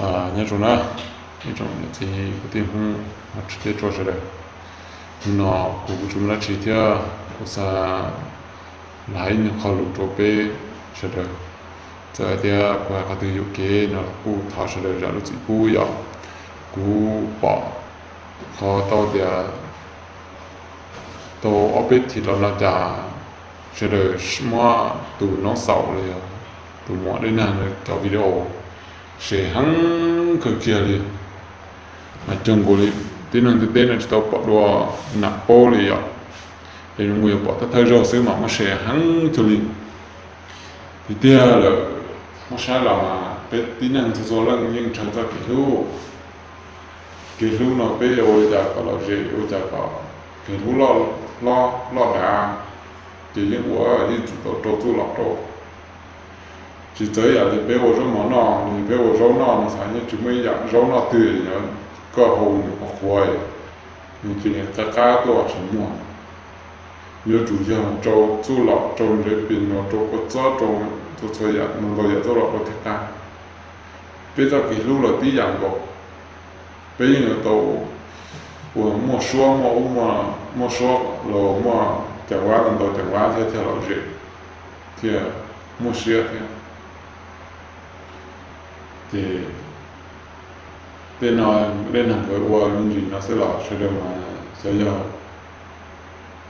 Nyob zoo na, ib tsoom niam txiv kwv tij Hmoob, tsis teb tso sawv daws. Hnub no kuv kuj tsis muaj dab tsi thiab kuv xav hais ib nyuag qho lus rau peb sawv daws. Txawm hais tias kuv hais qhov twg yuam kev no los kuj thov sawv daws zam lub txim pub yom. Kuv pom qhov tau tias tau ob peb thim los no cas sawv daws muab tus noob xaum los yog tus muam dej nag cov video share heev kawg kiag li. Mas cog nkaus li tib neeg ntiaj teb no tsis tau pom dua nam paub li yom. Es mus yog pom thawj thawj zaug xwb mas muab share heev cuag li. Tiag tiag lawm, muab saib los mas peb tib neeg txhua txhua leej yeej ntshaw txoj kev hlub. Kev hlub no peb yuav ua li cas kom lom zem, ua cas kom kev hlub loj dav, ces yeej ua yeej tsum tau rau txuj lom rau. Tsis txawv yam li peb ua zaub mov noj, li peb ua zaub noj no xav yeej tsis muaj ib yam zaub noj twg yuav koj hau nws qhuav qhuav, nws cia li qab qab tuaj tsis muaj. Yuav tsum yog rau txuj lom, rau ntsev pes no, rau kua txob, rau txhua txhua yam, ntau ntau yam txuj lom rau thiaj qab. Peb txoj kev hlub los tib yam nkaus, peb yeej yuav tau uas muaj suab, muaj ub, muaj suab los muaj ceem vab ntau ntau ceem vab thiab thiaj lom zem, thiaj muaj siab thiab. Ces tej no dej nag nkawd ua me ntsis no xwb los sawv daws mas xyov yog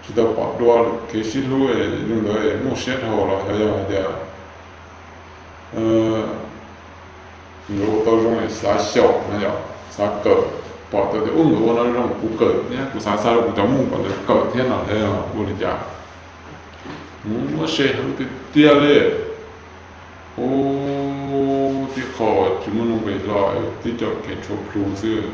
tsis tau pom dua kev sib hlub zoo ntawd muaj siab dhau los xyov yog hais tias nkawd ua tau zoo es xav xyaum no yom, xav kawm, pom tau tias ub nkawd ua no zoo kuv kawm thiab, kuv xav xa rau kuv cov mus kom nkawd kawm thiab no thiab ua li cas. Mus muab share heev tiag tiag li. Ub, tib qho tsis muaj nuj nqis hlo, tib co kev tshuav plhu xwb.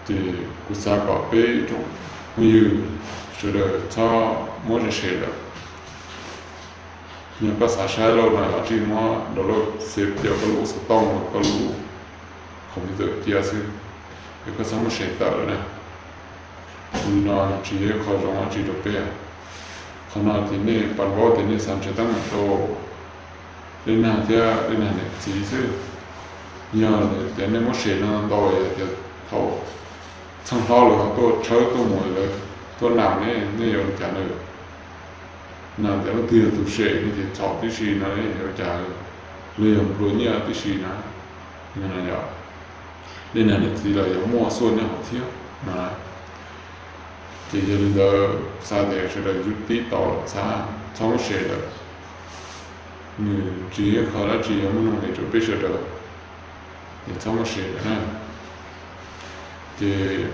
Ces kuv xav kom peb tsoom phooj ywg sawv daws txhob muab share lawm. Yog koj xav saib lauj no los tsis muab download, xav tias koj lub xov tooj, koj lub computer cia xwb, es koj txhob muab share tawm lawm na. Li no tsis yog qhov zoo dab tsi rau peb. Qhov no ces nej pab vauv ces nej xav ntshe tab meeg rau dej nag thiab dej nag niam txiv xwb. Yog tias nej muab share no ntau, yog tias thaum txheej hlob lawv ho tuaj tshawb tuaj mus, lawv tuaj nam nej, nej yuav ua cas na? Nam tias leej twg yog tus share no ces txhaum tib si no, yuav ua cas? Los yog nplua nyiaj tib si na. Dej nag niam txiv los yuav muaj xuaj nyob hauv thiab no. Ces yog li ntawd xav tias sawv daws yug tib tau lawm xav txhob muab share lawm. Nws tsis yog qhov dab tsi yuav muaj nuj nqis rau peb sawv daws, es txhob muab share lawm na. Ces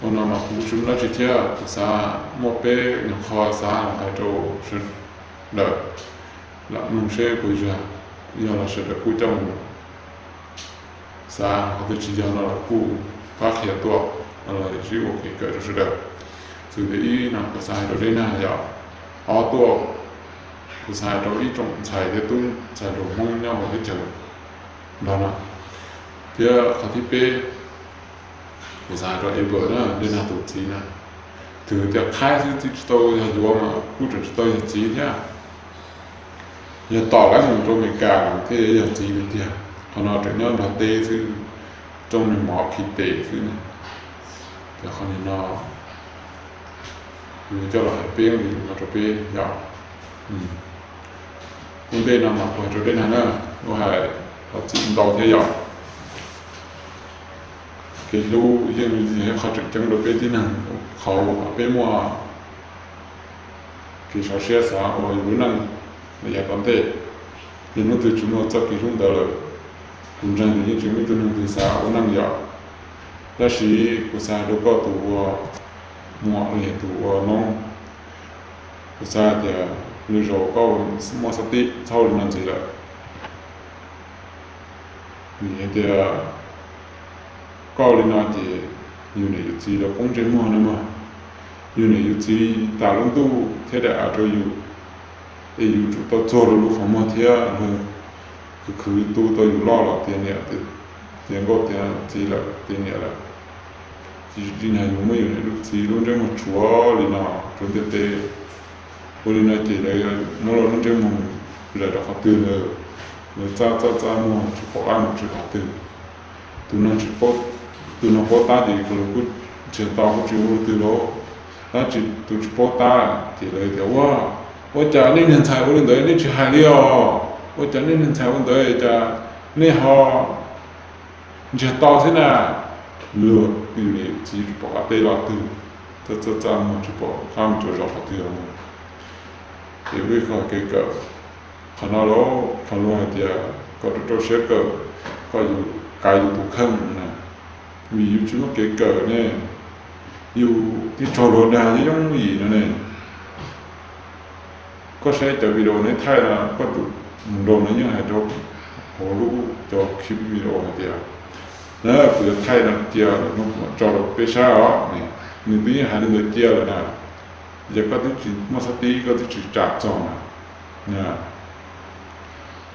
ua no mas kuv tsis muaj dab tsi thiab, kuv xav muaj peb nyuag qho xav hais rau sawv daws lam mloog seb puas yog, yog los sawv daws kuj coj mus xav, qhov twg tsis yog no los kuj pab qhia tuaj, los sib ua kev kawm rau sawv daws. Txuas ntxiv ib no kuv xav hais rau dej nag yom, ob tuaj kuv xav hais rau ib tsoom ntxhais thiab tub ntxhais hluas Hmoob nyob hauv teb chaws Nplog no, thiab qhov thib peb kuv xav hais rau Ever na, dej nag tus txiv na. Twb tias qhaib xwb tsis tau yog yuav mas kuj tseem tsis tau yog txiv thiab. Yog tom lawv mus rau Amelikas thiaj yog txiv li tiag, qhov no tseem nyob Nplog teb xwb, rooj nws mov khi tes xwb na. Ces qhov nim no kuv coj los hais peb li no rau peb yom. Ua ntej no mas kuv hais rau dej nag na, kuv hais thov txim ntau thiab yom. Kev hlub yeej yog ib qho tseem ceeb rau peb tib neeg, qhov uas peb muaj kev sov siab xav ua yus lub neej los yav tom ntej. Yog hnub twg tsis muaj txoj kev hlub ntawd lawm, kuv ntseeg tias yeej tsis muaj ib tug neeg twg xav ua neej yom. Tab sis kuv xav rau koj tus ua muam los yog tus ua noob, kuv xav tias lwm zaus koj muaj xab tib txhob ua li no ntxiv lawm. Vim hais tias koj ua li no ces yus niam yus txiv lawv poob ntsej muag no mog. Yus niam yus txiv tas lub ntuj thiab daim av rau yus, es yus tsum tau txuag rau lub qhov muag thiab lawv khwv khwv tu tau yus loj los tiav niam tiav nkauj tiav txiv lawm tiav niam lawm. Tsis tsim nyog yus muab yus niam yus txiv lub ntsej muag tshuav li no rau ntiaj teb. Ua li no ces lawv muab lawv lub ntsej muag zam rau qhov twg lawm, lawv txaj txaj txaj muag tsis pom qab mus tsis qhov twg. Tus neeg tsis paub, tus neeg paub tab ces lawv kuj nrhiav tau kuj tsis ua twg lauj. Tab sis tus tsis paub tab ces lawv tias ua, ua cas nej niag ntxhais ua li ntawd nej tsis hais li os? Ua cas nej niag ntxhais ua ntawd cas nej ho nrhiav tau thiab na? Luag li txiv tsis pom qab teb los twg, txaj txaj txaj muag tsis pom qab mus rau zos qhov twg. Ces ua ib qho kev kawm, qhov no los qhov luag hais tias kom rau rau siab kawm, kom yus kav yus tus kheej na, vim yus tsis muaj kev kawm ne, yus thiaj raug luag dag yooj yim no ne. Koj saib cov video neb thaij no, koj tus mus nraus no yeej hais rau hauv lub cov clip video hais tias, na kuv yuav thaij no cia no kuv mam tso rau peb saib os. Nws twb yeej hais li ntawd cia lawm na, yog koj twb tsis muaj xab tib koj twb tsis ras txog na.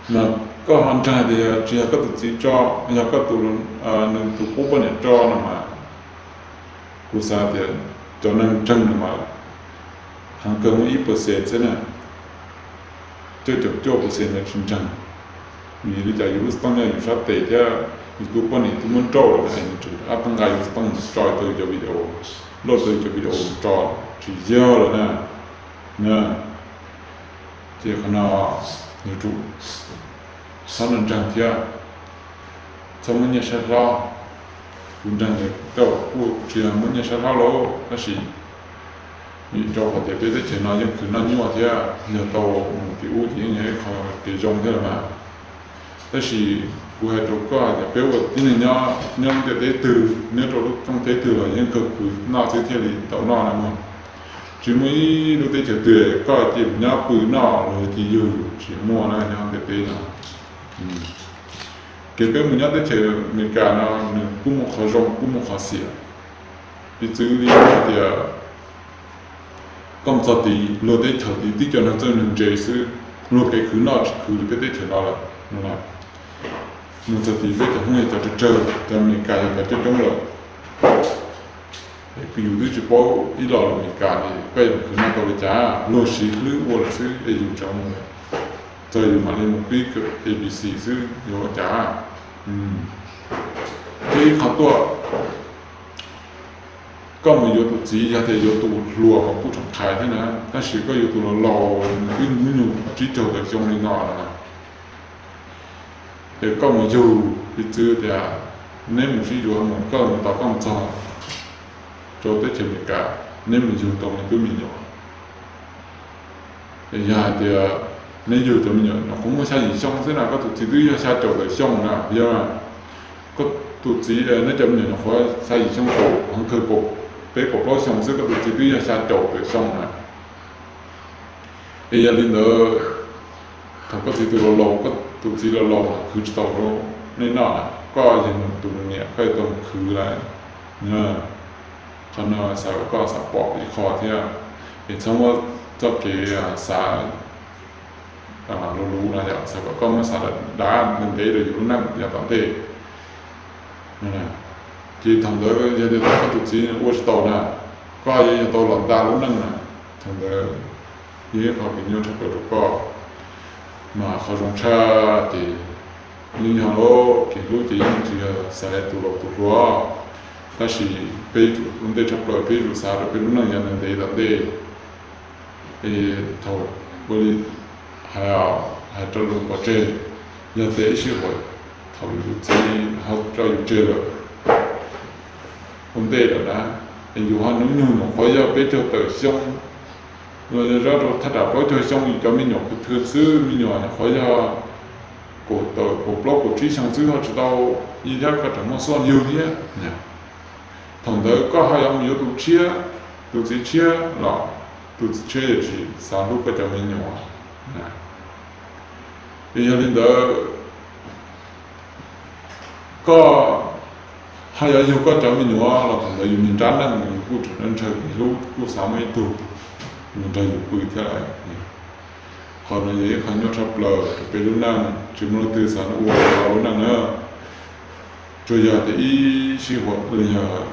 Mas koj ho ntseeg tias tsis yog koj tus txiv tso, yog koj tus, nws tus qub poj niam tso no mas, kuv xav tias cov neeg ntseeg no mas heev kawg muaj ib percent xwb na, cuaj caum cuaj percent ntawd tsis ntseeg. Vim li cas yus lub xov tooj nyob yus sab tes thiab yus tus poj niam twb muab nrauj lawm na, nws tseem rov qab tuaj nqa yus lub xov tooj tso tau yus cov video, load tau yus cov video mus tso, tsis yog lawm na. Ces qhov no yuav tsum txhob ntseeg thiab txhob muab nyiaj saib hlob. Kuv ntseeg tias koj kuj tsis yog muab nyiaj saib hlob lauj, tab sis vim rau qhov tias peb teb chaws no yeej khwv noj nyuaj thiab yog tau mus tim ub ces yeej yog ib qho kev zoo thiab los mas. Tab sis kuv hais rau koj hais tias peb ua tib neeg nyob, nyob lub ntiaj teb twg, nyob rau lub rooj teb twg los yeej kawg khwv noj xwb thiaj li tau noj na mog. Tsis muaj ib lub teb chaws twg koj cia nyob pw noj los cia yug yus, tsis muaj na nyob ntiaj teb no. Kev peb mus nyob teb chaws Amelikas no nws kuj muaj qhov zoo kuj muaj qhov xiam. Piv txwv li hais tias koj mus txog tid luag teb chaws tid tib co neeg txawj neeg ntse xwb, luag kev khwv noj tsis khwv li peb teb chaws no lawm. Mus txog tid peb cov Hmoob yog cov tsawg tsawg, cov Amelikas yog cov coob coob lawm. Es yus twb tsis paub ib los lus Amelikas li koj yuav mus khwv noj tau li cas, luag siv hlwb ua lawm xwb es yus tseem mus txog yus mam li mus pib kawm A B C xwb yuav ua cas? Thiab ib qho tuaj, koj mus yuav tus txiv yog tias yuav tus hluas mas kuj tseem qhais thiab na, tab sis koj yuav tus laus laus nws twb hnub nyoog tsib caug tawm xyoo li no lawm na, es koj mus yug, piv txwv tias neb mus sib yuav mus koj mus tau koj mus txog rau teb chaws Amelikas, neb mus yug tau me tub me nyuam. Es yog hais tias neb yug cov me nyuam nyuam qhuav muaj xya yim xyoo xwb na, koj tus txiv twb yog xya caum tawm xyoo na, yog koj tus txiv neb cov me nyuam nyuam qhuav xya yim xyoo tawm, heev kawg peb kaum plaub xyoo xwb koj tus txiv twb yog xya caum tawm xyoo na. Es yog li ntawd, thaum koj txiv tus laus laus, koj tus txiv laus laus khwv tsis tau rau nej noj na, koj yog tus niam koj yuav tau mus khwv lawm. Qhov no xav kom koj xav pom ib qho thiab, es txhob muab txoj kev xav luv luv no yom, xav kom koj muab xav dav ntev ntev rau yus lub neej yav tom ntej. Ces thaum ntawd yog tias thaum koj tus txiv ua tsis tau na, koj yuav yog tau los nta lub neej na. Thaum ntawd yog ib qho kev nyuaj tshaj plaws rau koj. Mas qhov zoo tshaj ces yeej yog lub kev hlub ces yeej tsis yog xav tus laus tus hluas, tab sis peb ua ntej tshaj plaws peb yuav tsum xav rau peb lub neej yav ntev ntev tom ntej. Es thaum ua li hais, hais rau lus pov tseg, yog tias ib sij huam thaum yus txiv ho tso yus tseg lawm ua ntej lawm na, es yus ho hnub nyoog nyuam qhuav yog peb caug tawm xyoo, los yog zov rau thaj tsam plaub caug xyoo yus cov me nyuam khwv thwm xwb, me nyuam nyuam qhuav yog kaum tawm kaum plaub kaum tsib xyoo xwb ho tsis tau, yog koj tseem muaj xuaj yug thiab. Thaum ntawd koj ho yuav mus yuav tus tshiab, tus txiv tshiab los tus txiv tshiab yuav tsis xav hlub koj cov me nyuam. Es yog li ntawd, koj ho yuav yug koj cov me nyuam los thaum ntawd yus niag nrab neej yus kuj tseem ntshaw kev hlub kuj xav muaj ib tug mus nrog yus pw thiab lawm. Qhov no yog ib qho nyuaj tshaj plaws rau peb lub neej, tsis muaj leej twg xav ua li lub neej na. Tsuas yog tias ib sij huam los yog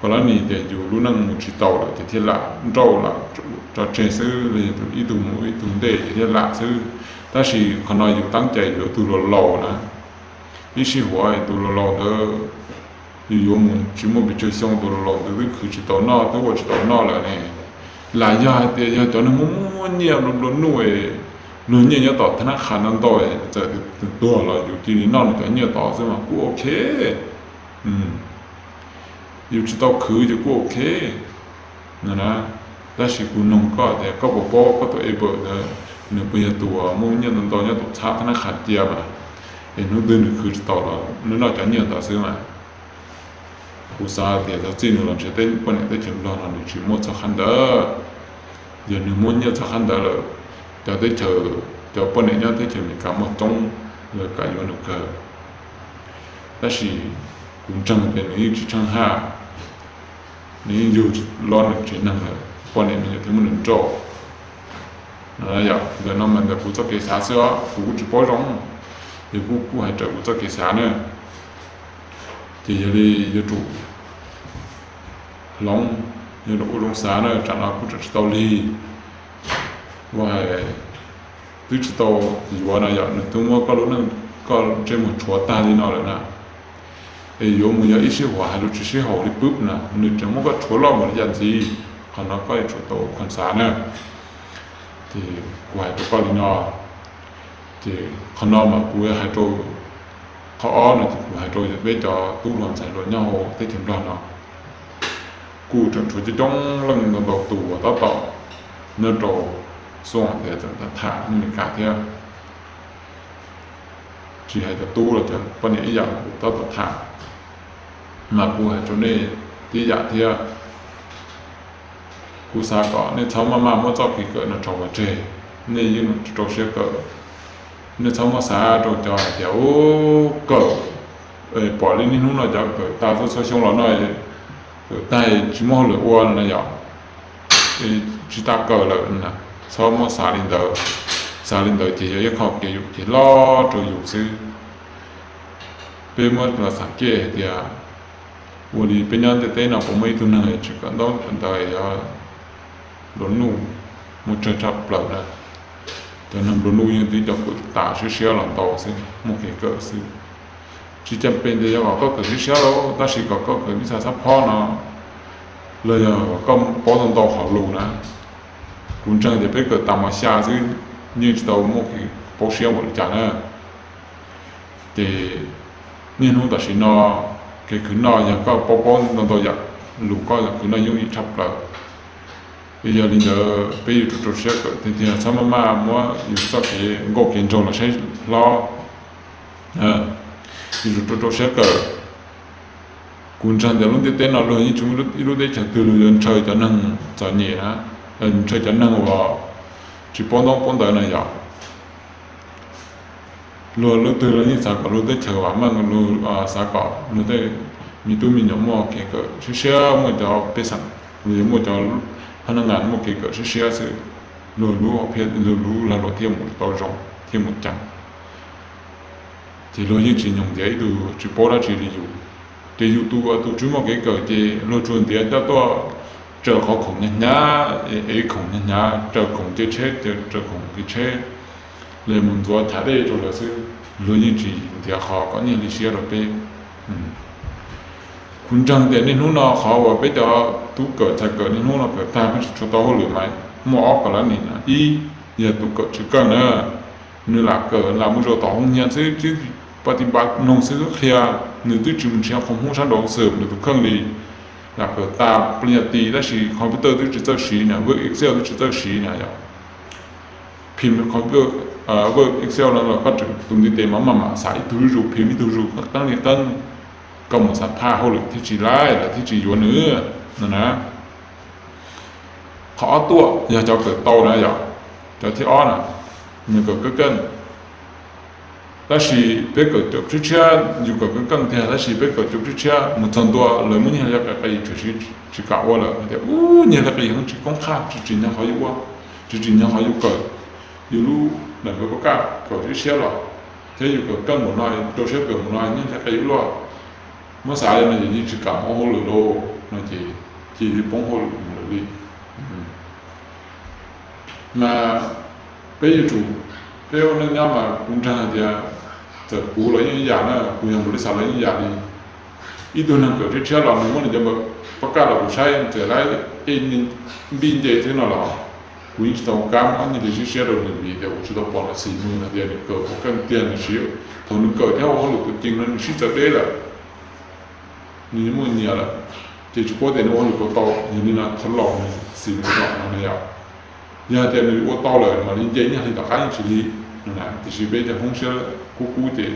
Kom lab nim tias yus lub neej mus tsis tau lawm ces thiaj lam nrauj lam tso tseg xwb, los yog ib tug mus ib tug ntej ces thiaj lam xwb. Tab sis qhov no yus teeb cai yuav tus laus laus na, ib sij huam tus laus laus ntawd yus yuav mus tsis muaj pes tsawg xyoo tus laus laus ntawd twb khwv tsis tau noj twb ua tsis tau noj lawm ne. Lam yog hais tias yog cov neeg muaj muaj nyiaj nplua nplua nuj, luag nyiaj nyob tom thab nab qhas ntau ntau, txawm tus tuag los yus cia li noj nws cov nyiaj tod xwb mas kuj ok. Yus tsis tau khwv ces kuj ok. Tab sis kuv nug koj tias koj puas paub koj tus npawb ntawd, nws puas yog tus muaj nyiaj ntau ntau nyob tom thab nab qhas cia mas, es hnub twg nws khwv tsis tau los nws noj cov nyiaj ntawd xwb mas. Kuv xav tias txij no los ntshe poj niam teb chaws Nplog no nws tsis muaj txog qhab ntawd. Yog nws muaj nyiaj txog qhab ntawd lawm, cov teb chaws, cov poj niam nyob teb chaws Amelikas muaj coob, lawv kam yuav nws kawg. Tab sis kuv ntseeg tias nws yeej tsis tsheej haj, nws yeej yug los nws tsev neeg lawm, poj niam nws thiaj muab nws nrauj. Ntawm no mas ntawm kuv txoj kev xav xwb os, kuv kuj tsis paub zoo, yog kuv kuj hais raws kuv txoj kev xav na. Ces yog li yuav tsum hloov, yuav tsum ua zoo xav na, tsam no kuj tsis tau lig. Ua hais twb tsis tau yuav no yog nws twb muab koj lub neej, koj ntsej muag tshuav tag li no lawm na, es yuav mus yog ib sij huam hais lus tsis sib haum li pwb na, nws tseem muab koj tshuav loj mus li cas ntxiv. Qhov no koj yuav tsum tau kho xav na. Ces kuv hais rau koj li no, ces qhov no mas kuv hais rau, qhov ob no ces kuv hais rau peb cov tub hluas ntxhais hluas nyob hauv teb chaws Nplog no, kuj tseem tshuav coob coob leej ntau ntau tus uas tab tom nyob rau xyoo hais tias txawm tham Amelikas thiab. Tsis hais cov tub los cov poj niam ib yam kuv tab tom tham, mas kuv hais rau nej tib yam thiab. Kuv xav kom nej txhob maj maj muab txoj kev kawm no tso pov tseg, nej yeej rau siab kawm. Nej txhob muab xav rau cov hais tias u, kawm, pom li niaj hnub no cov kawm tag txhua txhua xyoo los no, kawm tag tsis muaj hauj lwm ua no yog tsis tas kawm lawm. Txhob muab xav li ntawd. Xav li ntawd ces yog ib qho kev yuam kev hlob rau yus xwb. Peb muab los xam kev hais tias ua li peb nyob ntiaj teb no puas muaj ib tug neeg tsis kawm ntaub kawm ntawv, yog nplua nuj muaj tsawg tshaj plaws na. Cov neeg nplua nuj yeej twb cov kawm tas siab siab los ntau xwb, muaj kev kawm xwb. Tsis cam pes tias yog kom koj kawm siab siab lauj, tab sis kom koj kawm ib txha xab phob no, los yog koj paub ntau ntau hauv lus na. Kuv ntseeg tias peb kawm tas mos xya xwb, yeej tsis tau muaj kev paub siab npaum li cas na. Ces niaj hnub tam sim no, kev khwv noj yog koj paub paub ntau ntau yam lus, koj khwv noj yooj yim tshaj plaws. Yog li ntawd peb yuav tsum rau siab kawm tiag tiag, txhob maj maj muab yus txoj kev nkauj kev nraug los saib hlob. Yuav tsum rau rau siab kawm. Kuv ntseeg tias lub ntiaj teb no luag yeej tsis muaj ib lub teb chaws twg luag yuav ntshaw cov neeg txom nyem na, ntshaw cov neeg uas tsis paub ntaub paub ntawv no yog. Luag lub twg los yeej xav kom luag teb chaws vam meej, luag xav kom luag tej me tub me nyuam muaj kev kawm siab siab, muaj cov pej xeem, luag yuav muaj cov phab nab ngas muaj kev kawm siab siab xwb, luag lub hom phiaj, luag lub lag luam thiaj mus tau zoo thiaj mus ceev. Ces luag yeej tsis nyoog ntiav ib tug tsis paub dab tsi li yus. Ces yus tus, tus tsis muaj kev kawm ces luag tsuas ntiav coj tuaj tsaws qhov khoom hnyav hnyav, ev khoom hnyav hnyav, tsaws khoom kev tsheb, tsaws khoom kev tsheb, los mus ntxuav chav dej rau lawv xwb. Luag yeej tsis ntiav qhov kom nyiaj li siab rau peb. Kuv ntseeg tias niaj hnub no qhov uas peb cov tub kawm ntxhais kawm niaj hnub no kawm tag peb tsis tshua tau hauj lwm mas muaj ob pab lab nim no. Ib, yog tus kawm tsis keej na, nws lam kawm lam mus zaum tom hoo hias xwb, pab tib pab mloog xwb qhia, nws twb tsis mus nrhiav qhov hmoob sab nraud xwm nws tus kheej li. Lam kawm tas pab li yog ti tab sis computer twb tsis txawj siv na, Word Excel twb tsis txawj siv na yom. Phim computer, Word Excel no los koj tseem tus ntiv tes mas maj mam xav ib tug zuj zus phim ib tug zuj zus qeeb li qeeb, koj mus xav phaj hauj lwm thiaj tsis laib lawm thiaj tsis yuav nws no na. Qhov ob tuaj yog cov kawm tau na yom, cov thib ob na, nws kawm keej keej. Tab sis peb kawm caum tshiab tshiab, yus kawm keej keej tiag tab sis peb kawm caum tshiab tshiab mus txog ntua lawv muab nyiaj hla qis qis tshwm sim tsis kam ua lawm hais tias ub nyiaj hla qis heev tsis koob qhaj tsis tsim nyog qhov yus ua, tsis tsim nyog qhov yus kawm. Yus lub nam npawb pab kaj kawm siab siab los thiab yus kawm keej mus no, rau siab kawm mus no nyiaj hla qis ib luaj. Muab xav li no ces yeej tsis kam ua hauj lwm lauj. no ces cia li poob hauj lwm mus lawm li. Mas peb yuav tsum, peb ua neej nyob mas kuv nrog hais tias txawm kuv los yeej ib yam na, kuv yog npaum li xav los yeej ib yam li. Ib tug neeg kawm tshiab tshiab los nws muab nws cov npaum pab kaj los kuv saib txawm lawv ej npij nce xwb no los kuv yeej tsis tau kab ob niag li siab siab rau nws vim tias kuv tsis tau pom nws xis mus hais tias nws kawm puas keej tiag nws siv. Thaum nws kawm thiab ua hauj lwm tus cees no nws sib txawv deb lawm, nws muaj nyias lawm, ces tsis paub tias nws ua hauj lwm puas tau. Yog li no thov laus nws xis mus tso no yom. Yog hais tias nws ua tau lawm mam li nce nyiaj hli tom qab yeej tsis lig. Tiam sis peb cov Hmoob siab kub kub ces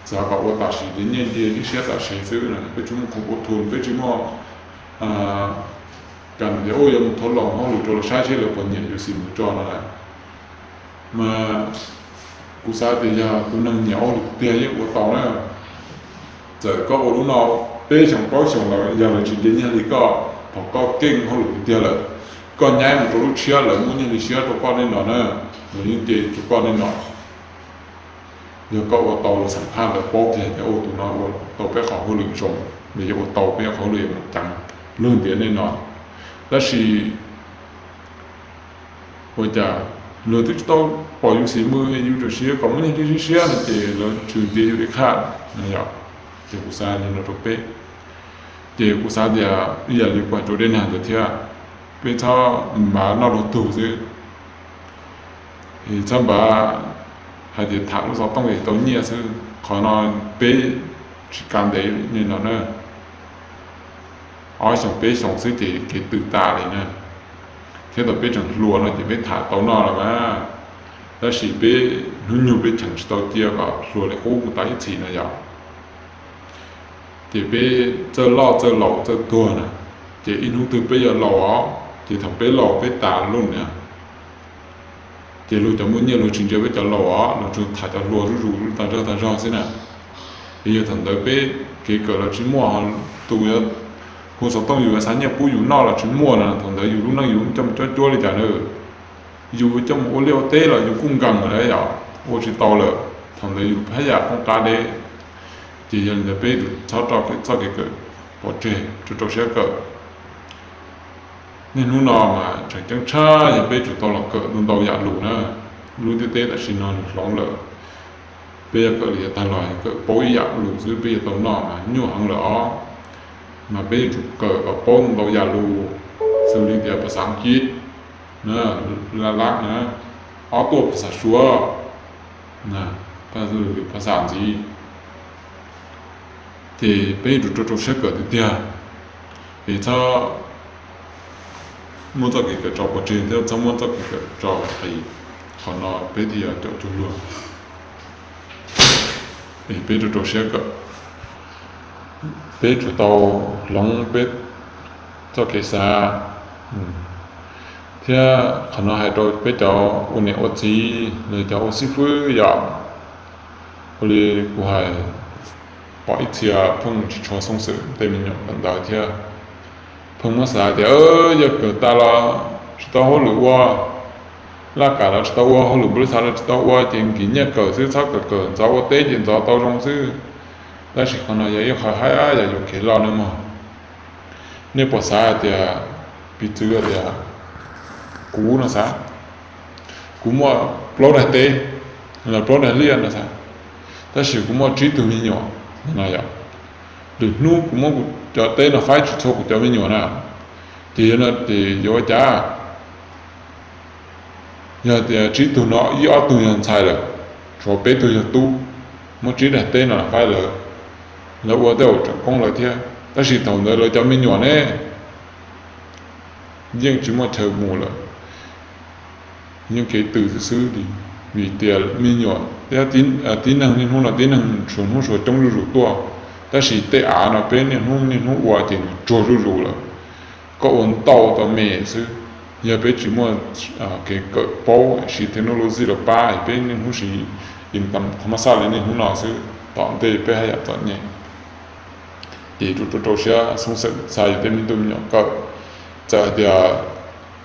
xav kom ua tam sim ces nyiaj nce ib siab tam sim xwb, peb tsis muaj khoom ua thum, peb tsis muaj kam tias yuav mus thov laus hauj lwm rau lawv saib seb lawv puas nyiam yus xis mus tso no. Mas kuv xav tias yog tus neeg nyiam ua hauj lwm tiag yeej ua tau na. Txawm koj ua lub no peb xyoos plaub xyoos lawm yog lawv tsis nce nyiaj hli koj, thaum koj keej hauj lwm tiag lawm, koj nyaib mus rau lub tshiab lawv muab nyiaj hli siab rau koj nej no na, lawv yeej nce rau koj nej no. Yog koj ua tau lawv xam phaj lawv paub tiag tias ua tus no ua tau peb qhov hauj lwm zoo, nws yuav ua tau peb qhov hauj lwm mus ceev luag ntiav nej no. Tab sis ua cas luag twb tsis tau pom yus xis mus yus tsuas siv kom muaj nyiaj hli siab siab no ces lawv tshwm ntiav yus li qhaj no yom. Ces kuv xav li no rau peb, ces kuv xav tias ib yam li kuv hais rau dej nag ntawd thiab, peb txhob npav noj luag tug xwb, txhob npav hais tias tham lub xov tooj es tau nyiaj xwb. Qhov no peb tsis kav ntev li no na, ob xyoos peb xyoos xwb ces kev tws tas li na. Thiab thaum peb tseem hluas no ces peb tham tau noj los mas, tab sis peb hnub nyoog peb cheem tsis tau cia kom hluas li qub mus tau ib txhis no yom. Ces peb txawj loj txawj laus txawj tuag na, ces ib hnub twg peb yuav laus os, ces thaum peb laus peb tas lawm na, ces luag cov muaj nyiaj luag tsis ntsia peb cov laus os, luag tsuas tham cov hluas zuj zus tag zog tag zog xwb na. Es yog thaum ntawd peb kev kawm los tsis muaj, tus yuav hu xov tooj yus yuav xa nyiaj pub yus noj los tsis muaj na, thaum ntawd yus lub neej yus coj mus cob cuab li cas na? Yus coj mus ua liaj ua teb los yus kuj nkees lawm yom, ua tsis tau lawm, thaum ntawd yus haj yam poob qab deb. Ces yog li ntawd peb txhob rau txoj kev kawm pov tseg, rau rau siab kawm. Niaj hnub no mas tseem ceeb tshaj yog peb tsum tau los kawm ntau ntau yam lus na. Lub ntiaj teb tam sim no nws hloov lawm, peb yuav kawm li tag los kawm paub ib yam lus xwb peb yuav tau noj mas nyuaj heev lawm os. Mas peb yuav tsum kawm kom paub ntau yam lus, xws li tias phas xas Askiv, la lab na, ob tuaj phas xas Suav, phas xas ntxiv. Ces peb yuav tsum rau rau siab kawm tiag tiag, es txhob muab txoj kev kawm tso pov tseg thiab txhob muab txoj kev kawm tso qis. Qhov no peb thiaj yog cov cuag luag. Es peb rau rau siab kawm, peb tsum tau hloov peb txoj kev xav. Thiab qhov no hais rau peb cov ua niam ua txiv los cov ua xib fwb yom. Ua li kuv hais, pom ib txhia pheej tsis tshua xoob xwm tej me nyuam kawm ntawv thiab, pheej muab xav tias yog kawm tas los tsis tau hauj lwm ua, laj kam los tsis tau ua, hauj lwm npaum li xav los tsis tau ua, ces nkim nyiaj kawm xwb, txhob kawm, kawm ntxov ua teb ces ntxov tau zoo xwb. Tab sis qhov no yog ib qho haib yam yuam kev loj nawb mog. Nej puas xav hais tias, piv txwv tias kuv no xav, kuv muaj plaub daim teb los plaub daim liaj no xav, tab sis kuv muaj tsib tug me nyuam no yom. Lwm hnub kuv muab kuv cov teb no faib tsis txhua kuv cov me nyuam na, ces yog no ces yuav ua cas? Yog tias tsib tug no ib ob tug yog ntxhais lawm, tshuav peb tug yog tub, muab tsib daim teb no faib lawm, lawv ua tej zaum tseem poob lawv thiab, tab sis thaum ntawd lawv cov me nyuam ne yeej tsis muaj chaw mus lawm, yeej kev tws xwb xwb li. Vim tias me nyuam thiab tib neeg niaj hnub no tib neeg suav hnub suav coob zuj zus tuaj, tab sis tej av no peb niaj hnub niaj hnub ua ces nws tsuag zuj zus lawm. Koj ua ntau tau me xwb, yog peb tsis muaj kev kawm paub siv technology los pab, peb niaj hnub siv tha ma xaj li niaj hnub no xwb, tom ntej peb haj yam txom nyem. Ces rau rau siab xoob xwm xa yus tej me tub me nyuam kawm, txawm hais tias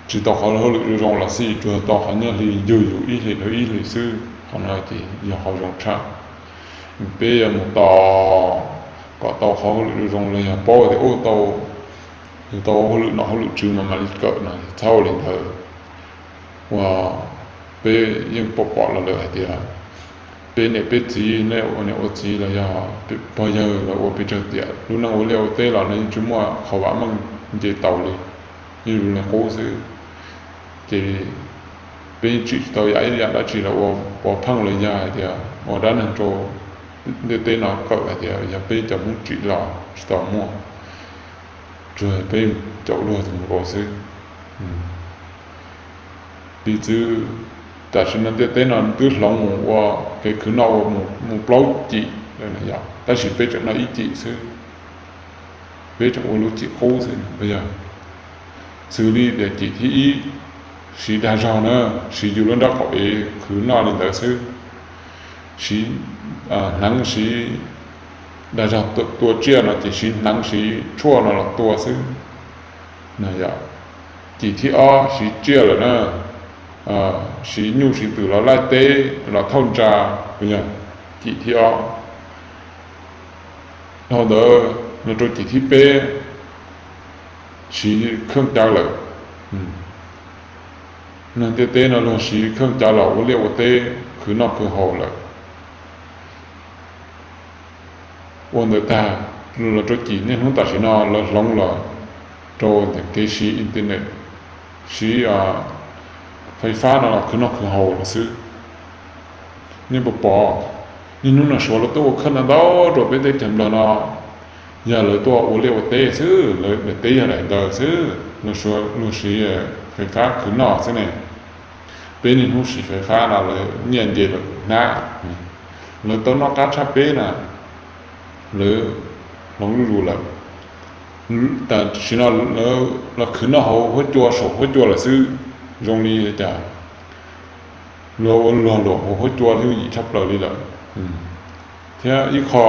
tsis tau qhov hauj lwm zoo zoo los xij, tsuas tau qhov nyiaj hli yug yus ib hlis dhau ib hlis xwb, qhov no ces yog qhov zoo tshaj. Peb yuav mus tos kom tau qhov hauj lwm zoo zoo los yog paub tias ua tau Yus tau ua hauj lwm nom hauj lwm tswv mas mam li kawm no, txhob ua li ntawd. Uas peb yeej pom pom los lawm hais tias peb niam peb txiv, nej ua niam ua txiv los yog pog yawg los ua pes tsawg tiam, lub neej ua liaj ua teb los nej yeej tsis muaj qhov vam meej nce taus li, yeej zoo li qub xwb. Ces peb yeej tsim tsis tau yam ib yam dab tsi los ua pov pheej los yog hais tias ua dab neeg rau ntiaj teb no kawm hais tias yog peb cov Hmoob tsim los tsis tau muaj, tsuas peb caum luag tus mus ua xwb. Piv txwv, tam sim no ntiaj teb no twb hloov mus ua kev khwv noj ua mus plaub cim, tab sis peb tseem noj ib cim xwb. Peb tseem ua lub cim qub xwb. Yog xws li tias cim thib ib, siv dag zog na, siv yus lub nraub qaum ev khwv noj li ntawd xwb. Siv hneev, siv dag zog tua tsiaj no ces siv hneev siv tshuaj no los tua xwb. Cim thib ob siv tsiaj lawm na, siv nyuj siv twm los laij teb los thauj ntsa, yog cim thib ob. Dhau ntawd los rau cim thib peb, siv kheej cawv lawm. Neeg ntiaj teb no luag siv kheej cawv los ua liaj ua teb khwv noj khwv haus lawm. Ua ntawd tag, los rau cim niaj hnub tam sim no lawv hloov los rau kev siv internet, siv fais fab no los khwv noj khwv haus lawm xwb. Nej puas pom, niaj hnub no Suav lawv tuaj ua kheej ntau ntau rau peb teb chaws Nplog no, yog lawv tuaj ua liaj ua teb xwb, lawv daim teb yog daim ntawd xwb, luag siv fais fab khwv noj xwb ne. Peb niaj hnub siv fais fab no lawv nyiaj nce lawm hnab, lawv tau noj qab tshaj peb na, lawv hloov zuj zus lawm. Tam sim no lawv los khwv noj hauv huab cua saum huab cua lawm xwb, zoo li cas luag ua luag luam hauv huab cua thiab yim tshaj plaws li lawm. Thiab ib qho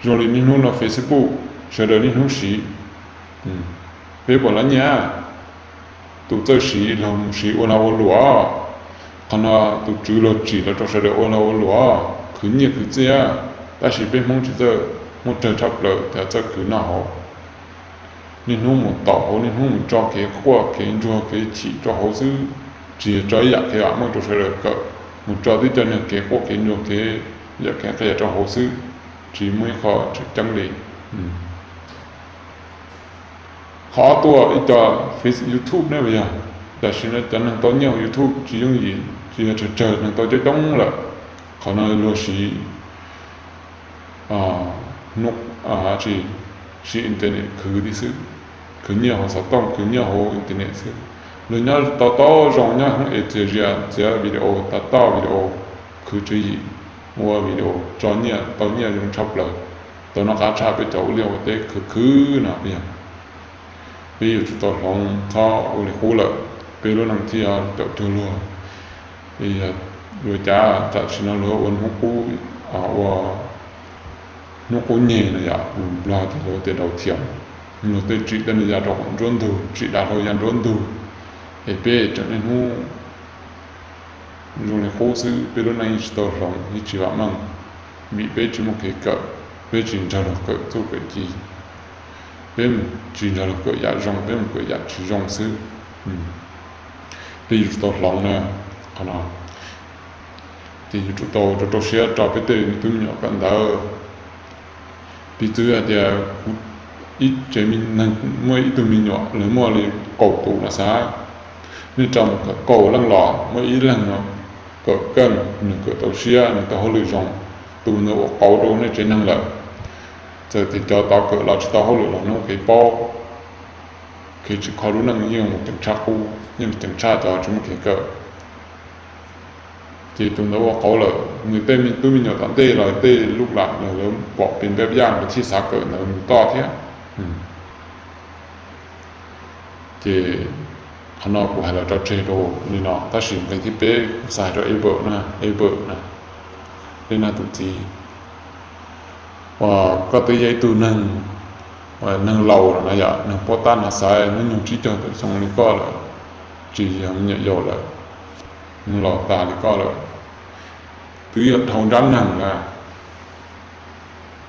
zoo li niaj hnub no Facebook sawv daws niaj hnub siv, peb puas lab nyiaj? Tus txawj siv los mus siv ua lag ua luam. Qhov no tus tswv luag tsim los rau sawv daws ua lag ua luam khwv nyiaj khwv txiaj, tab sis peb Hmoob tsis txawj, muaj tsawg tshaj plaws cov txawj khwv noj haus. Niaj hnub mus tom hauv, niaj hnub mus tso kev quaj kev ntsuag kev chim rau hauv xwb, tsis yog tso ib yam kev vam meej rau sawv daws kawm, mus tso twb cov niag kev quaj kev ntsuag kev yam kev qias rau hauv xwb, tsis muaj ib qho tseem ceeb li. Qhov ob tuaj ib co Face YouTube ne yog, tam sim no cov neeg tau nyiaj YouTube tsis yooj yim, tsis yog tsawg tsawg neeg tau coob coob lawm. Qhov no luag siv, siv internet khwv tib xwb, khwv nyiaj hauv xov tooj, khwv nyiaj hauv internet xwb. Luag nyob tau tau zoo nyob hoob es txias zias txiav video, tau tau video, khwv tswv yim, ua video tso nyiaj tau nyiaj zoo tshaj plaws, tau noj qab tshaj peb cov ua liaj ua teb khwv khwv no yog. Peb yuav tsum tau hloov txhob ua li qub lawm, peb lub neej thiaj caum cuag luag. Yog ua cas tam sim no luag ua hnub qub, ua hnub qub nyeg no yom, Nplog tias luag tias daus thiam, luag tej tsim tej niag ya rau nruab ntug, tsim dav hlau ya nruab ntug, es peb tseem niaj hnub zoo li qub xwb, peb lub neej yeej tsis tau hloov, yeej tsis vam meej, vim peb tsis muaj kev kawm, peb tsis nrog luag kawm txuj kawm ci, peb tsis nrog luag kawm yam zoo, peb mus kawm yam tsis zoo xwb. Peb yuav tsum tau hloov na, qhov no ces yuav tsum tau rau rau siab rau peb tej me tub me nyuam kawm ntawv. Piv txwv hais tias kuv ib tsev neeg muaj ib tug me nyuam, lawv muaj li kaum tus no xav, nej rau mus kawm kaum leej los muaj ib leeg no kawm keej, nws kawm tau siab, nws tau hauj lwm zoo, tus ntawd ua qauv rau nej tsev neeg lawm. Txawm tias cov tod kawm los tsis tau hauj lwm los nws ua kev paub, kev tsim kho lub neej yeej mus ceev tshaj qub, yeej ceev tshaj cov tsis muaj kev kawm. Ces tus ntawd ua qauv lawm, nws tej me tub me nyuam tom ntej los tej luj lam los lawv pom pes npab yaj lawv thiaj xav kawm ntawd mus toj thiab. Ces qhov no kuv hais los tso tseg rau li no, tab sis nqe thib peb kuv xav hais rau Ever na, Ever na, Lej Nag tus txiv. Uas koj twb yog ib tug neeg, neeg laus lawm no yom, neeg paub tab no xaiv hnub nyoog tsib caug tawm xyoo li koj lawm, tsis yog me nyuam yaus lawm, neeg laus tas li koj lawm, twb yog dhau nrab neeg na.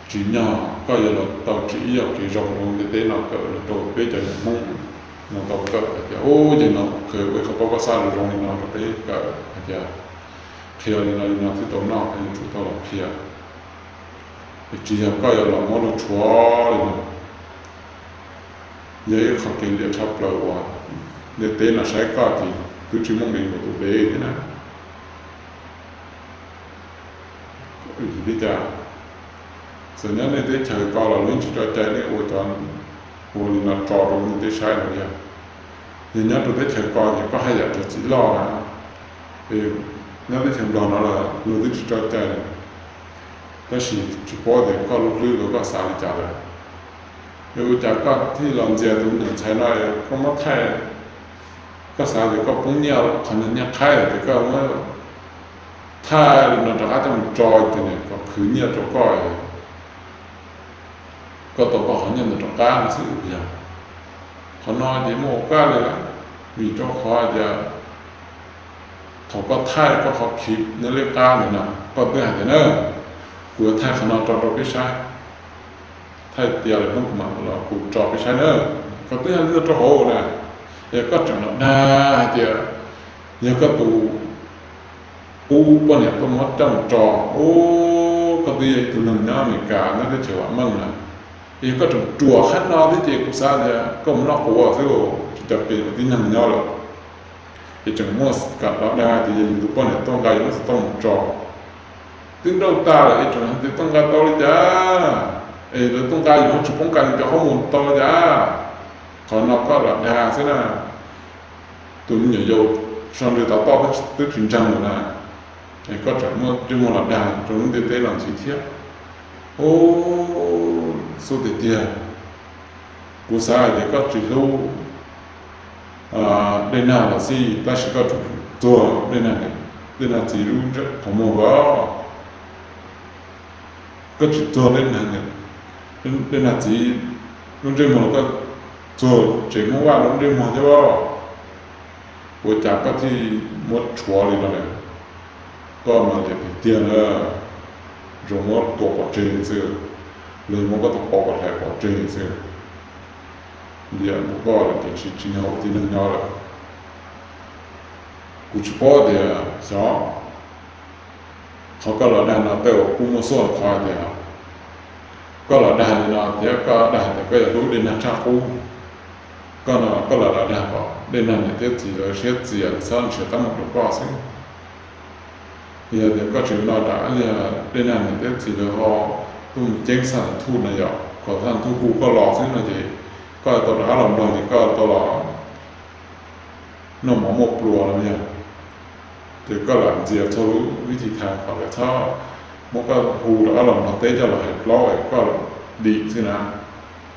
tsim nyog koj yuav los tau tsim ib yam kev zoo rau ntiaj teb no kawm los rau peb cov niam Hmoob no tau kawm hais tias, ub, yog no qhia ua qhov paub koj xav zoo zoo li no rau peb kawm hais tias qhia li no li no thiaj tau noj, koj yuav tsum tau los qhia. Es tsis yog koj yuav los muab rau tshuav li no. Yog ib qho kev liam tshaj plaws uas ntiaj teb no saib koj ces twb tsis muaj li tus dev thiab na. Li cas? Txawm nyob nej teb chaws ko los luag tsis tso cai nej ua cov, ua li no tso rau nej teb saib no yog. Yog nyob rau teb chaws ko ces koj haj yam raug txim loj na. Nyob teb chaws Nplog no los luag twb tsis tso cai, tab sis tsis paub tias koj lub hlwb los koj xav li cas lawm. Yog ua cas koj thiaj los ntxias tus me nyuam ntxhais no, koj muab thaij, koj xav tias koj poob nyiaj qhov niag nyiaj qhaib ces koj muab thaij li no rov qab coj mus tso ces nws kom khwv nyiaj rau koj, koj tau koj qhov nyiaj ntawd rov qab no xwb yog. Qhov no ces muaj ua kaj li lawm, vim rau qhov tias thaum koj thaij koj qhov khiv nyob liab qab ntawd no, koj twb hais tias na, kuv yuav thaij qhov no tso rau peb saib, thaij tias lawm hnub kuv mam los kuv tso peb saib na, koj twb hais li no rau hauv na. Yog koj tseem los dag hais tias yog koj tus qub poj niam tuaj muab coj mus tso, ub, koj twb yog ib tug neeg nyob Amelikas nyob teb chaws vam meej na, yog koj tseem ruam qhab no thiab ces kuv xav tias koj mus noj quav xwb, tsis cov pem tib neeg nyob lawm. Ces tseem muaj kam los dag tias yog yus tus poj niam tuaj nqa yus lub xov tooj mus tso, twb nrauj tag lawm es tseem hais tias tuaj nqa tau li cas, es lawv tuaj nqa yus ho tsis poob kas yus cov qhob mus tau li cas. Qhov no koj los dag xwb na. Tus me nyuam yaus so nrwg tav toj twb tsis ntseeg lawm na, es koj tseem muaj ntsej muag los dag rau lub ntiaj teb no ntxiv thiab. Ub, xub tiag tiag, kuv xav hais tias koj tsis hlub Dej Nag los xij, tab sis koj tsuas txuag Dej Nag, Dej Nag txiv lub qhov muag os. Koj tsis txuag Dej Nag, Dej Nag txiv lub ntsej muag los koj txuag tsev Hmoob Vaj lub ntsej muag thiab os. Ua cas koj thiaj muab tshuav li no lawm? Koj mas liam tiag tiag na, zoo muab tua pov tseg xwb, los muab koj tus pov kom hlais pov tseg xwb. Liam mus koj lawm ces tsis tsim nyog ua tib neeg nyob lawm. Kuv tsis paub tias xyov qhov koj los dag no tej uas kuj muaj xuaj qhov tias koj los dag li no thiab koj dag tias koj yog hlub Dej Nag tshaj qub. Koj no koj los los dag kom Dej Nag niam thiab txiv lawv siab txias txhob nrhiav teeb meem rau koj xwb. Yog tias koj tseem no rau Dej Nag niam thiab txiv lawv ho tuaj mus ceeb Xaj Thuj no yom, kom Xaj Thuj hu koj los xwb no ces koj tau rov qab los Nplog ces koj tau los noj mov muaj pluas no yog. Ces koj lam ntxias txhua lub vib thib thaiv kom lawv txhob muab koj hu rov qab los Nplog teb coj los hais plaub es koj dim xwb na.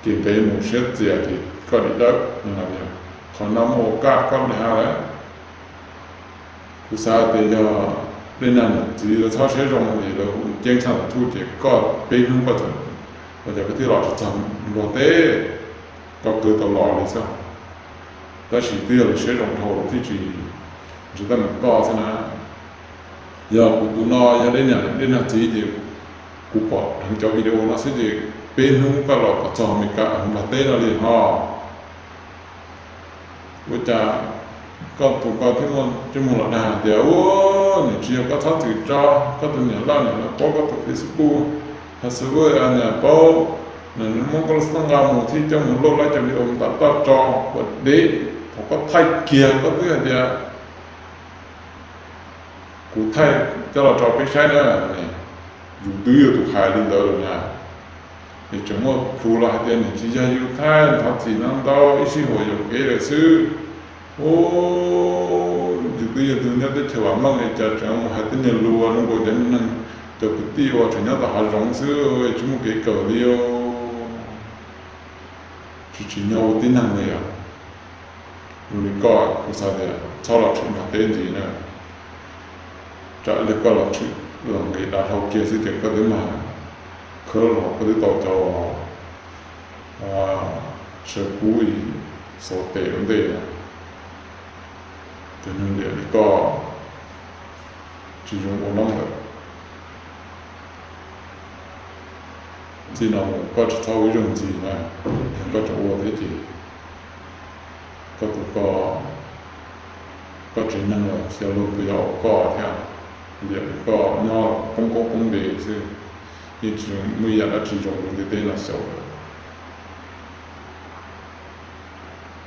Ces ntev mus siab txias ces koj dim dawb no yog. Qhov no muaj ua kaj koj dag lawm. Kuv xav tias yog Dej Nag niam txiv lawv txhob siab zoo es lawv hu ceeb Xaj Thuj ces koj peb hnub koj tseem, ua cas koj thiaj los tsis txog Nplog teb, koj twb tau los li xwb. Tab sis twb yog lawv siab zoo dhau lawv thiaj tsis nrhiav teeb meem koj xwb na. Yog kuv tus no yog Dej Nag, Dej Nag txiv ces kuv pom dheev cov video no xwb ces peb hnub koj los kom txog Amelikas Nplog teb no li ho. Ua cas koj tus ko thiaj muaj ntsej muag los dag tias, ua, niam tsis yog koj txhob txwm tso, koj tus niam loj niam lawv paub koj tus Facebook, Facebook niam paub, nws muab koj lub xov tooj nqa mus thiab coj mus load lawv cov video mus tom toj tso, ua deb, thaum koj thaij kiag koj twb hais tias kuv thaij coj los tso peb saib na, yus twb yog tus hais li ntawd lawm na. Es tseem muaj plhus los hais tias nws tsis yog yus thaij, thov txim no ntau, ib sij huam yuam kev lawm xwb. Ub, yus twb yog tus nyob teb chaws vam meej es cas tseem mus hais tej niag lus zoo nkaus cov neeg, cov kwv tij uas tseem nyob tom hav zoov xwb, tsis muaj kev kawm li os. Tsis tsim nyog ua tib neeg li os. Yog li koj, kuv xav tias txhob los tseem nrog teb ntxiv na. Tsam li koj los tshwm los nqis dav hlau kiag xwb ces koj twb mag khawb los koj twb tau cov sawv kub xauv tes ua ntej. Cov neeg liam li koj tsis zoo ua neej lawm. Txij no mus koj tsis txhob ua ib zaug ntxiv na, yog koj tseem ua thiab ces koj tus koj, koj tsev neeg los xyov luag puas yuav ua koj thiab. Vim koj nyob poob koob poob npe xwb, yeej tsis muaj ib yam dab tsi zoo ntiaj teb no xyaum lawm.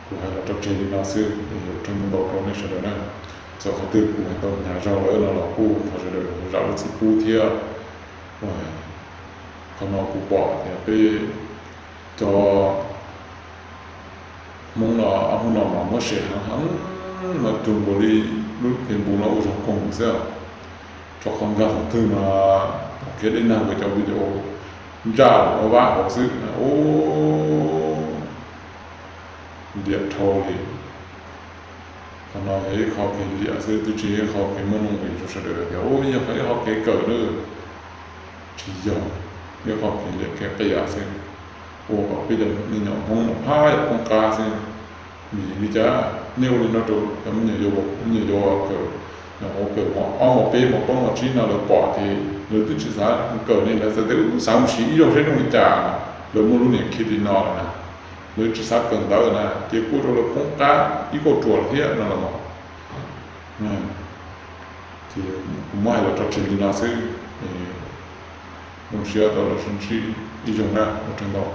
Kuv hais los rau tseg li no xwb, ua tsaug ntau rau nej sawv daws na. Txawm qhov twg kuv hais tau hnyav zog lawm no los kuj thov sawv daws zam lub txim pub thiab. Qhov no kuv pom tias peb cov Hmoob no ob hnub no mas muab sem heev heev, mas cuag nkaus li lub Facebook no ua zog koog xwb. Rau qhov nkag qhov twg mas pom kiag dej nag nkawd cov video ntsaj ua vab hauv xwb. Ub, ntiam dhau li. Qhov no yog ib qho kev liam xwb, twb tsis yog ib qho kev muaj nuj nqis rau sawv daws tias ub yog ib qho kev kawm na. Tsis yog, ib qho kev liam kev qias xwb, ua kom peb cov me nyuam Hmoob no phab yam poob qab xwb. Vim li cas nej ua li no rau cov me nyuam yaus, me nyuam yaus kawm, nyuam qhuav kawm mos ob mos peb mos plaub mos tsib no lawv pom ces lawv twb tsis xav kawm ne, lawv txawm tias xav mus siv ib zaug seb zoo li cas, lawv muaj lub niam khi li no lawm na, lawv tsis xav kawm ntawv na ces kuj rau lawv poob qab ib kauj ruam thiab no los. Ces kuv muab hais los rau tseg li no xwb. Zoo siab tau los sib ntsib ib zaug na, ua tsaug ntau.